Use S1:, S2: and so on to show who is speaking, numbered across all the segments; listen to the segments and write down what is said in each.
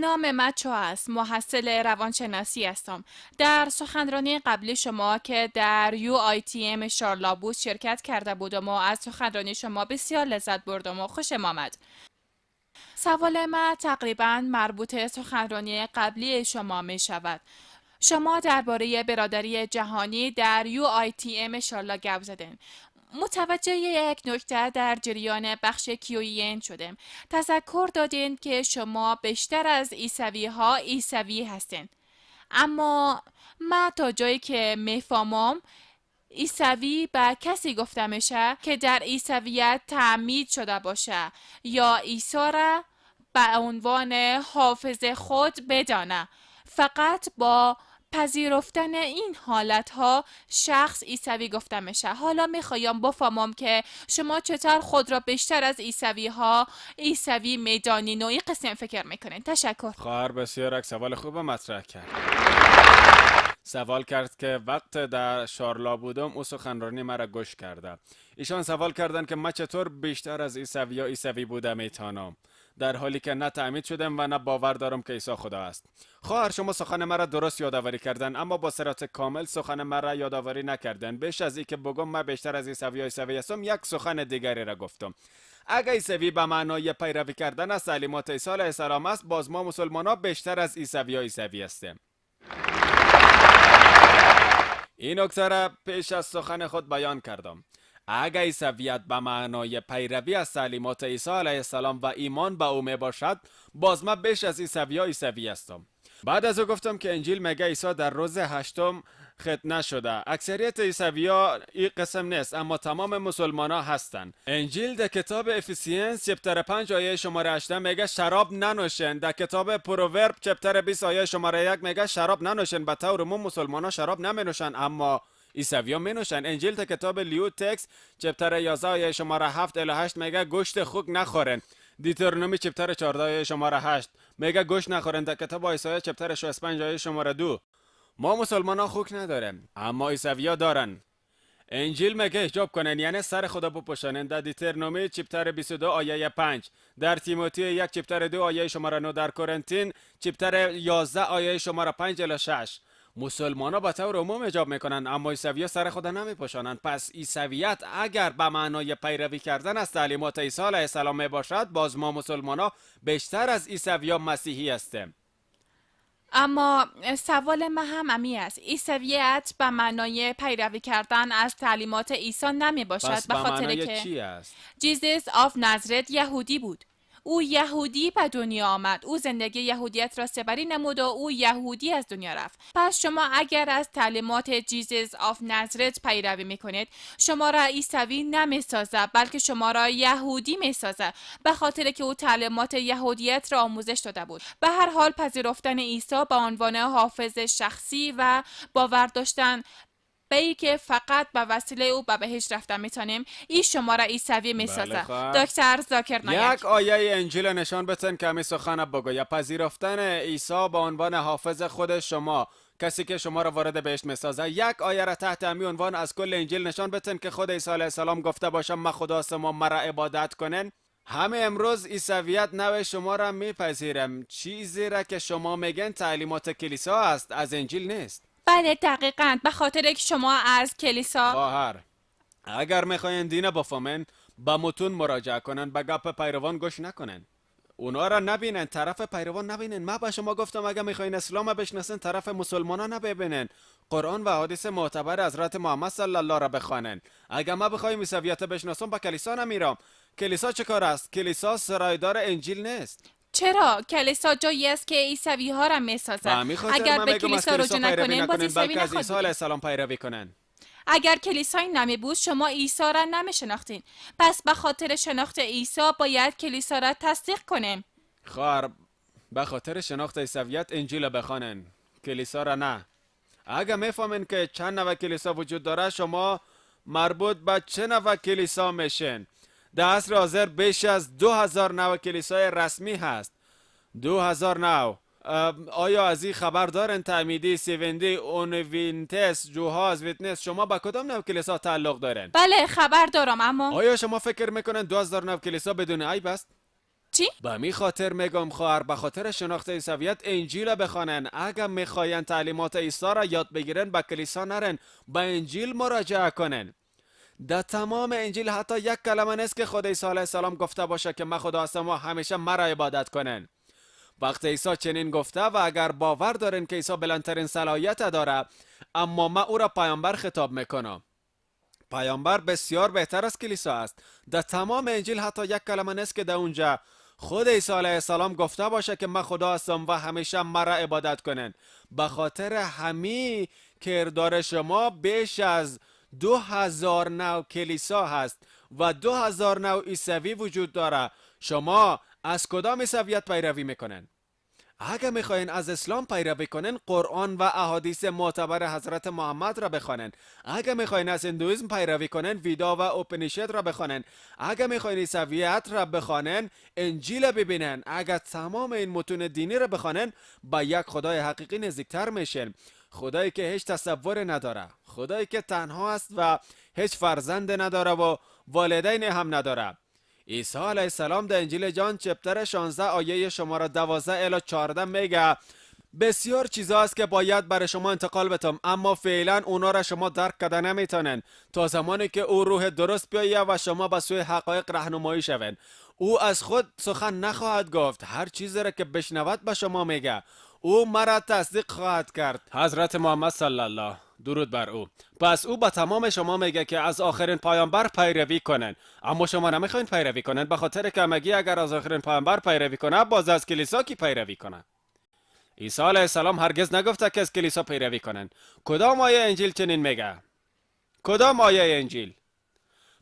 S1: نام من چو است، محصل روانشناسی هستم. در سخنرانی قبلی شما که در UITM شارلا بود شرکت کرده بودم و از سخنرانی شما بسیار لذت بردم و خوشم آمد. سوال من تقریبا مربوط سخنرانی قبلی شما می شود. شما درباره برادری جهانی در UITM شارلا گپ زدین. متوجه یک نکته در جریان بخش Q&A شدیم. تذکر دادین که شما بیشتر از عیسوی ها عیسوی هستین. اما من تا جایی که میفهمم، عیسوی به کسی گفته میشه که در عیسویت تعمید شده باشه یا عیسی را به عنوان حافظ خود بدانه. فقط با پذیرفتن این حالت ها شخص عیسوی گفته میشه. حالا میخوایم بفهمم که شما چطور خود را بیشتر از عیسوی ها عیسوی میدانین و این قسم فکر میکنین. تشکر.
S2: خواهر بسیار یک سوال خوب مطرح کرد. سوال کرد که وقت در شارلا بودم، او سخنرانی مرا گوش کرده. ایشان سوال کردند که من چطور بیشتر از عیسوی یا عیسوی بوده میتانم، در حالی که نه تعمید شدم و نه باور دارم که عیسی خدا است. خواهر، شما سخن مرا درست یادآوری کردن، اما با صراحت کامل سخن مرا یادآوری نکردن. بیش از این که بگم من بیشتر از عیسوی یا عیسوی هستم، یک سخن دیگری را گفتم. اگر عیسوی به معنای پیروی کردن از تعلیمات عیسی علیه السلام است، باز ما مسلمان ها بیشتر از عیسوی یا عیسوی هستیم. این نکته را پیش از سخن خود بیان کردم. اگر عیسویت به معنای پیروی از تعلیمات عیسی علیه السلام و ایمان به او می باشد، باز من بیش از عیسوی ها عیسوی هستم. بعد از او گفتم که انجیل میگه عیسی در روز هشتم ختنه شده. اکثریت عیسوی ها این قسم نیست، اما تمام مسلمان ها هستند. انجیل در کتاب Ephesians chapter 5 آیه شماره 8 میگه شراب ننوشن. در کتاب Proverb chapter 20 آیه شماره 1 میگه شراب ننوشن. به طور عموم مسلمان ها شراب نمی اما عیسوی ها می نوشن. انجیل تا کتاب Leviticus chapter 11 آیه شماره 7 الی 8 میگه گوشت خوک نخورن. Deuteronomy chapter 14 آیه شماره 8 میگه گوشت نخورن. در کتاب Isaiah chapter 65 آیه شماره 2. ما مسلمان ها خوک نداریم، اما عیسوی ها دارن. انجیل میگه حجاب کنن، یعنی سر خدا بپوشانن، در Deuteronomy chapter 22 آیه 5، در تیموتی 1 chapter 2 آیه شماره 9، در Corinthian chapter 11 آیه شماره 5 الی 6. مسلمان ها به طور عموم حجاب میکنن، اما عیسوی سر خود نمیپوشانند. پس عیسویت اگر به معنای پیروی کردن از تعلیمات عیسی علیه السلام می باشد، باز ما مسلمان ها بیشتر از عیسوی ها مسیحی هستیم.
S1: اما سوال من هم امی است. عیسویت به معنای پیروی کردن از تعلیمات عیسی نمی باشد.
S2: پس
S1: به
S2: به
S1: خاطر
S2: معنای
S1: که
S2: چی است؟
S1: Jesus of Nazareth یهودی بود. او یهودی به دنیا آمد. او زندگی یهودیت را سپری نمود و او یهودی از دنیا رفت. پس شما اگر از تعلیمات Jesus of Nazareth پیروی میکنید، شما را عیسوی نمیسازد، بلکه شما را یهودی میسازد، به خاطر که او تعلیمات یهودیت را آموزش داده بود. به هر حال پذیرفتن عیسی به عنوان حافظ شخصی و باور داشتن به ای که فقط به وسیله او به بهشت رفتن میتونیم، این شما را عیسوی میسازه.
S2: بله خواهر.
S1: دکتر زاکر نایک.
S2: یک آیه انجیل نشان بتن که همی سخن بگوید. پذیرفتن عیسی به عنوان حافظ خود شما، کسی که شما را وارد بهشت میسازه، یک آیه را تحت همی عنوان از کل انجیل نشان بتن که خود عیسی علیه السلام گفته باشه من خدا هستم و مرا عبادت کنن. همه امروز عیسویت نوع شما را میپذیرم. چیزی را که شما میگن تعلیمات کلیسا است، از انجیل نیست.
S1: بله، دقیقا، به خاطر که شما از کلیسا
S2: خواهر، اگر میخواین دین بفهمین، به متون مراجعه کنن، به گپ پیروان گوش نکنن، اونا را نبینن، طرف پیروان نبینن. ما به شما گفتم اگر میخواین اسلام بشناسن، طرف مسلمان ها نبینن، قرآن و حدیث معتبر حضرت محمد صلی الله را بخوانن. اگر ما بخوایم عیسویت بشناسم، به کلیسا نمیرم. کلیسا چه کار است؟ کلیسا سرایدار انجیل نیست.
S1: چرا؟ کلیسا جایی است که عیسوی ها را
S2: به
S1: میسازد.
S2: همین خاطر
S1: اگر
S2: من
S1: به
S2: میگم از
S1: کلیسا
S2: کلیسا
S1: رجوع
S2: پیروی
S1: نکنین، باز
S2: نکنین،
S1: عیسوی
S2: بلکه از
S1: نخواهد
S2: عیسی علیه
S1: بودین.
S2: السلام پیروی کنن.
S1: اگر کلیسایی نمی بود، شما عیسی را نمی شناختین. پس به خاطر شناخت عیسی باید کلیسا را تصدیق کنیم.
S2: خواهر، به خاطر شناخت عیسویت انجیل بخوانن، کلیسا را نه. اگر میفهمین که چند نوع کلیسا وجود داره، شما مربوط به چه نوع کلیسا میشین؟ در عصر حاضر بیش از 2000 نوع کلیسای رسمی هست. 2000 نوع. آیا از این خبر دارن؟ تعمیدی، Seventh-day Adventist، Jehovah's Witness. شما به کدام نوع کلیسا تعلق دارن؟
S1: بله، خبر دارم، اما
S2: آیا شما فکر میکنن 2000 نوع کلیسا بدون عیب است؟
S1: چی؟
S2: به می خاطر میگم خواهر، به خاطر شناخت عیسویت انجیل بخوانن. اگر میخواین تعلیمات عیسی را یاد بگیرن به کلیسا نرن، به انجیل مراجعه کنن. در تمام انجیل حتی یک کلمه نیست که خود عیسی علیه السلام گفته باشه که من خدا هستم و همیشه مرا عبادت کنن. وقتی عیسی چنین گفته و اگر باور دارین که عیسی بلندترین صلاحیت داره، اما من او را پیامبر خطاب میکنم. پیامبر بسیار بهتر از کلیسا است. در تمام انجیل حتی یک کلمه نیست که در اونجا خود عیسی علیه السلام گفته باشه که من خدا هستم و همیشه مرا عبادت کنن. به خاطر همی کردار شما بیش از 2000 نوع کلیسا هست و 2000 نوع عیسوی وجود داره. شما از کدام عیسویت پیروی میکنن؟ اگر میخواین از اسلام پیروی کنن، قرآن و احادیث معتبر حضرت محمد را بخوانن. اگر میخواین از هندویسم پیروی کنن، ویدا و اوپنیشد را بخوانن. اگر میخواین عیسویت را بخوانن، انجیل ببینن. اگر تمام این متون دینی را بخوانن، با یک خدای حقیقی نزدیکتر میشن. خدایی که هیچ تصور نداره، خدایی که تنها است و هیچ فرزند نداره و والدین هم نداره. عیسی علیه السلام در انجیل جان chapter 16 آیه شماره 12 الی 14 میگه بسیار چیزا است که باید برای شما انتقال بدم، اما فعلا اونا را شما درک کرده نمیتونن تا زمانی که او روح درست بیایه و شما به سوی حقایق راهنمایی شوین. او از خود سخن نخواهد گفت، هر چیزی را که بشنود به شما میگه. او مرا تصدیق خواهد کرد. حضرت محمد صلی الله، درود بر او. پس او به تمام شما میگه که از آخرین پیامبر پیروی کنن، اما شما نمیخواین پیروی کنن، به خاطر که مگی اگر از آخرین پیامبر پیروی کنه، باز از کلیسا کی پیروی کنه؟ عیسی علیه السلام هرگز نگفته که از کلیسا پیروی کنن. کدام آیه انجیل چنین میگه؟ کدام آیه انجیل؟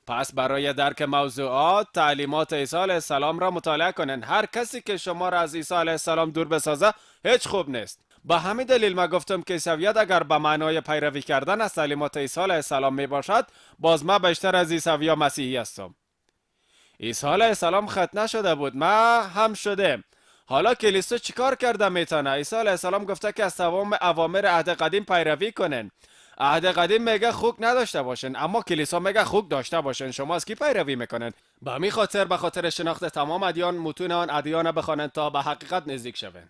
S2: پس برای درک موضوعات تعلیمات عیسی علیه السلام را مطالعه کنن. هر کسی که شما را از عیسی علیه السلام دور بسازه هیچ خوب نیست. به همین دلیل ما گفتم که عیسویت اگر به معنای پیروی کردن از تعلیمات عیسی علیه السلام می باشد، باز ما بیشتر از عیسوی یا مسیحی هستم. عیسی علیه السلام ختنه شده بود، ما هم شده. حالا کلیسا چیکار کرده میتونه؟ عیسی علیه السلام گفته که از تمام اوامر عهد قدیم پیروی کنن. عهد قدیم میگه خوک نداشته باشن، اما کلیسا میگه خوک داشته باشن. شما از کی پیروی میکنن؟ به همین خاطر به خاطر شناخت تمام ادیان، متون آن ادیان بخوانند تا به حقیقت نزدیک شوند.